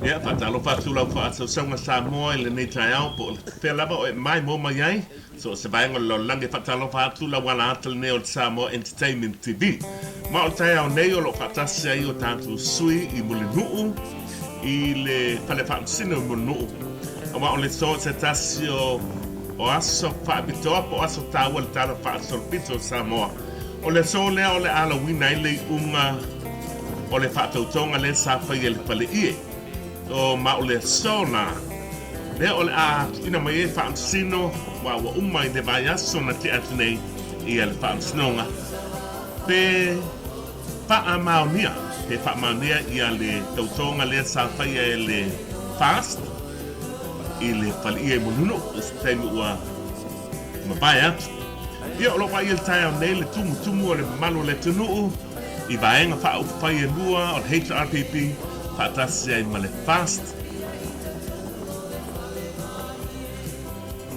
Ia, faatalofa atu lau faasausauga Samoa i lenei taeao po o fea lava o e maimoa mai ai, so o se vaega o le lalolagi. Faatalofa atu lau ala ata lenei o le Samoa Entertainment TV. Ma o le taeao nei o lo o faatasi ai o tatou sui i Mulinuu i le Fale Faamasino i Mulinuu. Aua o le so se tasi o o aso faapitoa po o aso taua i le Tala Faasolopito o Samoa. O le aso lea o le a lauina ai le iuga o le faatautoga lea sa faia i le faleie. O, ma o le aso la lea o le a tuuina mai ai faamasino aua ua uma i le vaiaso na tea atu nei ia le faamasinoga pe faamaonia pe faamaonia ia le tautoga lea sa faia e le FAST i le faleie i Mulinuu i se taimi ua mavae atu. Ia, o lo o vaaia i le taeao nei le tumutumu o le mamalu o le atunuu i vaega faaupufai e lua o le HRPP faatasi ai ma le FAST.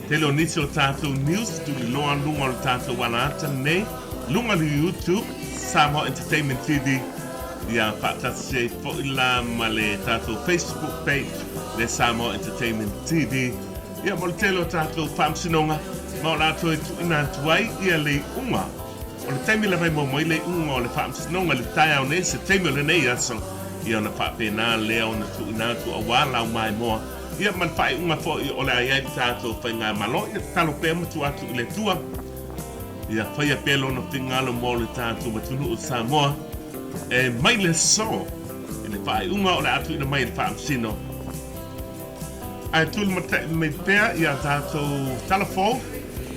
Tele o nisi o tatou news tuliloa luga o le tatou ala ata nei, luga o le YouTube, Samoa Entertainment TV, ia faatasi ai foi la ma le tatou Facebook page, le Samoa Entertainment TV. Ia, mo le tele o tatou faamasinoga, ma o le a toe tuuina atu ai ia le iuga. O le taimi lava e maua mai le iuga o le faamasinoga i le taeao nei, se taimi o lenei aso, ia ona faapena lea ona tuuina atu aua lau maimoa, ia ma le faaiuga foi o le a i ai le tatou faigamalo. Ia tatalo pea ma tuu atu i le Atua, ia faia pea Lona finagalo mo le tatou atunuu o Samoa, e mai le aso i le faaiuga o le a tuuina mai e le faamasino. Ae tulimatai mai pea i a tatou tala fou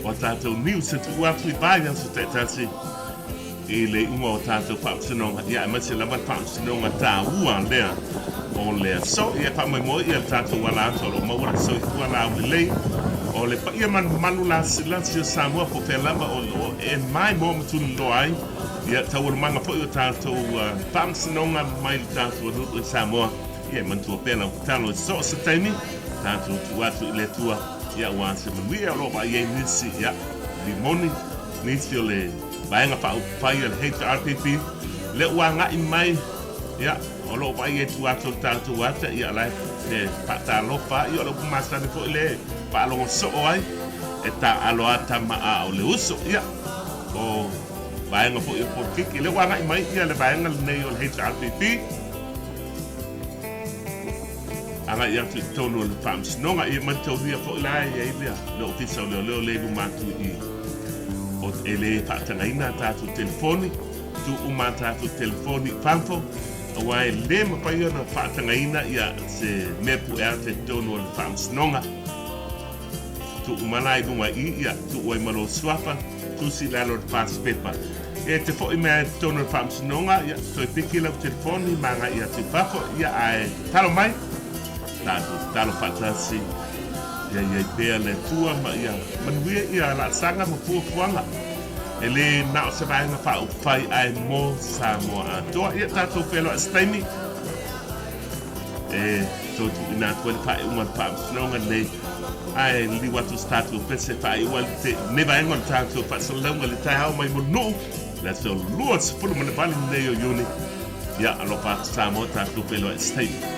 o a tatou news e tuu atu i vaiaso taitasi i le iuga o tatou faamasinoga, ia aemaise lava le faamasinoga taua lea o le aso. Ia e faamoemoe ia le tatou ala atu o lo o maua le soifua laulelei o le paia malumalu lasilasi o Samoa po o fea lava o lo o e maimoa ma tuliloa ai ia taualumaga foi o tatou faamasinoga mai le tatou atunuu i Samoa. Ia e manatua pea lau tatalo i so o se taimi, tatou tuu atu i le Atua, ia aua se manuia o lo o vaai ai nisi, ia, limoni, nisi o le Vaega Faaupufai a le HRPP, lea ua agai mai, ia, o lo o vaai ai tua atu o le tatou ata, ia, la e faatalofa, ia, o le upu masani foi lea e faalogo soo ai, e taaalo lava tama a o le uso, ia, o vaega foi o polokiki, lea ua agai mai, ia, le vaega lenei o le HRPP, Agai atu i totonu o le Faamasinoga. Ia maitaulia foi la e i ai le le Ofisa o Leoleo lea i luma atu i i. O, e le faatagaina a tatou telefoni, tuu uma a tatou telefoni i fafo, aua e le mafai ona faatagaina ia se mea pueata i totonu o le Faamasinoga. Tuu uma la i luga i i, ia, tuu ai ma lou suafa, tusi i lalo o le fasipepa. E te foi mai ai i totonu o le faamasinoga, ia, toe piki lau telefoni ma agai atu i fafo, ia, ae tatalo mai, tatou tatalo faatasi, ia i ai pea le Atua ma ia manuia ia laasaga ma fuafuaga. E le na o se vaega faaupufai ae mo Samoa atoa. Ia tatou feiloai se taimi e toe tuuina atu ai le faaiuga o le faamasinoga lenei. Ae liliu atu se tatou pese e faaiu ai lenei vaega o le tatou faasalalauga i le taeao mai Mulinuu, le aso 28 lenei o Iuni. Ia, alofa atu Samoa, tatou feiloai i se taimi.